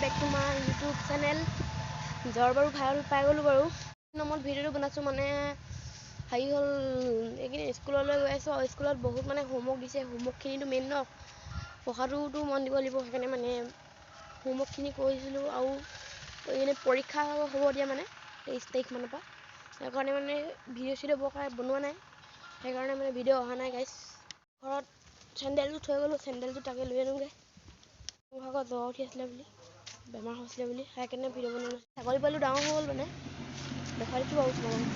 Back to my YouTube channel. জ্বৰ বাৰু ভাল পাই গ'লোঁ বাৰু। নামত ভিডিঅ'টো বনাইছোঁ। মানে হেৰি হ'ল, এইকেইদিন স্কুললৈ গৈ আছোঁ আৰু স্কুলত বহুত মানে হোমৱৰ্ক দিছে। হোমৱৰ্কখিনিতো মেইন ন, পঢ়াটোতো মন দিব লাগিব। সেইকাৰণে মানে হোমৱৰ্কখিনি কৰিছিলোঁ। আৰু এইকেইদিন পৰীক্ষা হ'ব দিয়া, মানে 23 তাৰিখমানৰ পৰা। সেইকাৰণে মানে ভিডিঅ' চিডিঅ' বৰকৈ বনোৱা নাই। সেইকাৰণে মানে ভিডিঅ' অহা নাই গাইছ। ঘৰত চেণ্ডেলটো থৈ গ'লোঁ, চেণ্ডেলটো তাকে লৈ আনোগৈ। মোৰ ভাগৰ জ্বৰ উঠি আছিলে বুলি, বেমাৰ হৈছিলে বুলি, সেইকাৰণে ভিডিঅ' বনোৱা নাছিল। ছাগলী পোৱালিটো ডাঙৰ হৈ গ'ল, মানে দেখুৱাই দিছোঁ বাৰু তোমালোকক।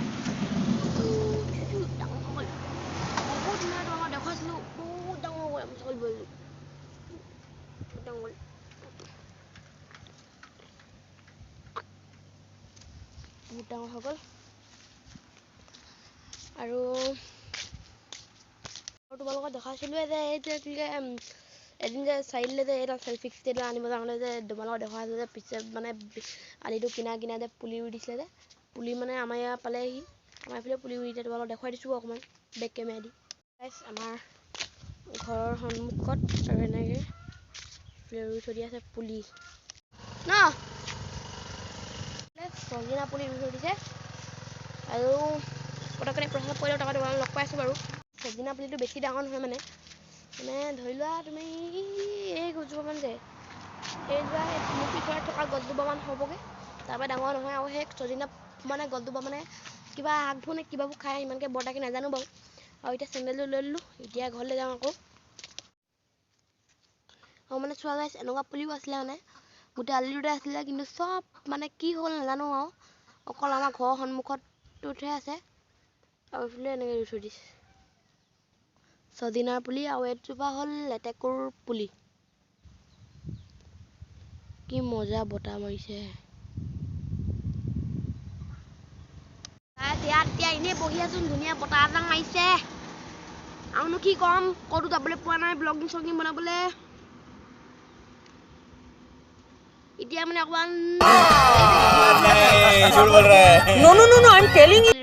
ডাঙৰ হৈ গ'ল বহুত দিনৰ। তোমালোকক দেখুৱাইছিলোঁ, বহুত ডাঙৰ হৈ গ'ল ছাগলী পোৱালিটো, বহুত ডাঙৰ হ'ল, বহুত ডাঙৰ হৈ গ'ল। আৰু তোমালোকক দেখাইছিলোঁৱে যে এইটো কি কয়, এদিন যে চাৰিআলিলৈ যে এইডাল চেল্ফি ষ্টেণ্ড আনিব যাওঁতে যে তোমালোকক দেখুৱাইছিলোঁ যে পিছে মানে আলিটো কিনা কিনা যে পুলি ৰুই দিছিলে যে পুলি, মানে আমাৰ ইয়াত পালেহি। আমাৰ এইফালে পুলি ৰুই দিছে, তোমালোকক দেখুৱাই দিছোঁ অকণমান বেক কেমেৰা দি। গাইছ, আমাৰ ঘৰৰ সন্মুখত আৰু এনেকৈ ৰুই থৈ দিয়া আছে পুলি ন, ছজিনা পুলি ৰুই থৈ দিছে। আৰু পটককৈ প্ৰশ্ন পৰিলেও তাৰপৰা তোমালোক লগ পাইছোঁ বাৰু। ছজিনা পুলিটো বেছি ডাঙৰ নহয়, মানে মানে ধৰি লোৱা তুমি এই গছজোপামান যে সেইজোপা মোৰ পিছফালে থকা গছজোপামান হ'বগৈ, তাৰপৰা ডাঙৰ নহয়। আৰু সেই ছজিনা মানে গছজোপা মানে কিবা আগবোৰ নে কিবাবোৰ খাই, ইমানকৈ বৰটাকৈ নাজানো বাৰু। আৰু এতিয়া চেণ্ডেলটো লৈ ল'লোঁ, এতিয়া ঘৰলৈ যাওঁ আকৌ। আৰু মানে চোৱা গাইছ, এনেকুৱা পুলিও আছিলে, মানে গোটেই আলিটোতে আছিলে, কিন্তু চব মানে কি হ'ল নাজানো। আৰু অকল আমাৰ ঘৰৰ সন্মুখতটোতহে আছে। আৰু এইফালে এনেকৈ ৰুই থৈ দিছে ছজিনাৰ পুলি। আৰু এইজোপা হ'ল লেটেকুৰ পুলি। কি মজা বতাহ মাৰিছে। ইয়াত এতিয়া এনেই বহি আছো, ধুনীয়া বতাহ এজাক মাৰিছে। আৰুনো কি ক'ম, ক'তো যাবলৈ পোৱা নাই ব্লগিং চগিং বনাবলৈ। এতিয়া মানে অকণমান झूठ बोल रहा है। No, no, no, no, I'm telling you.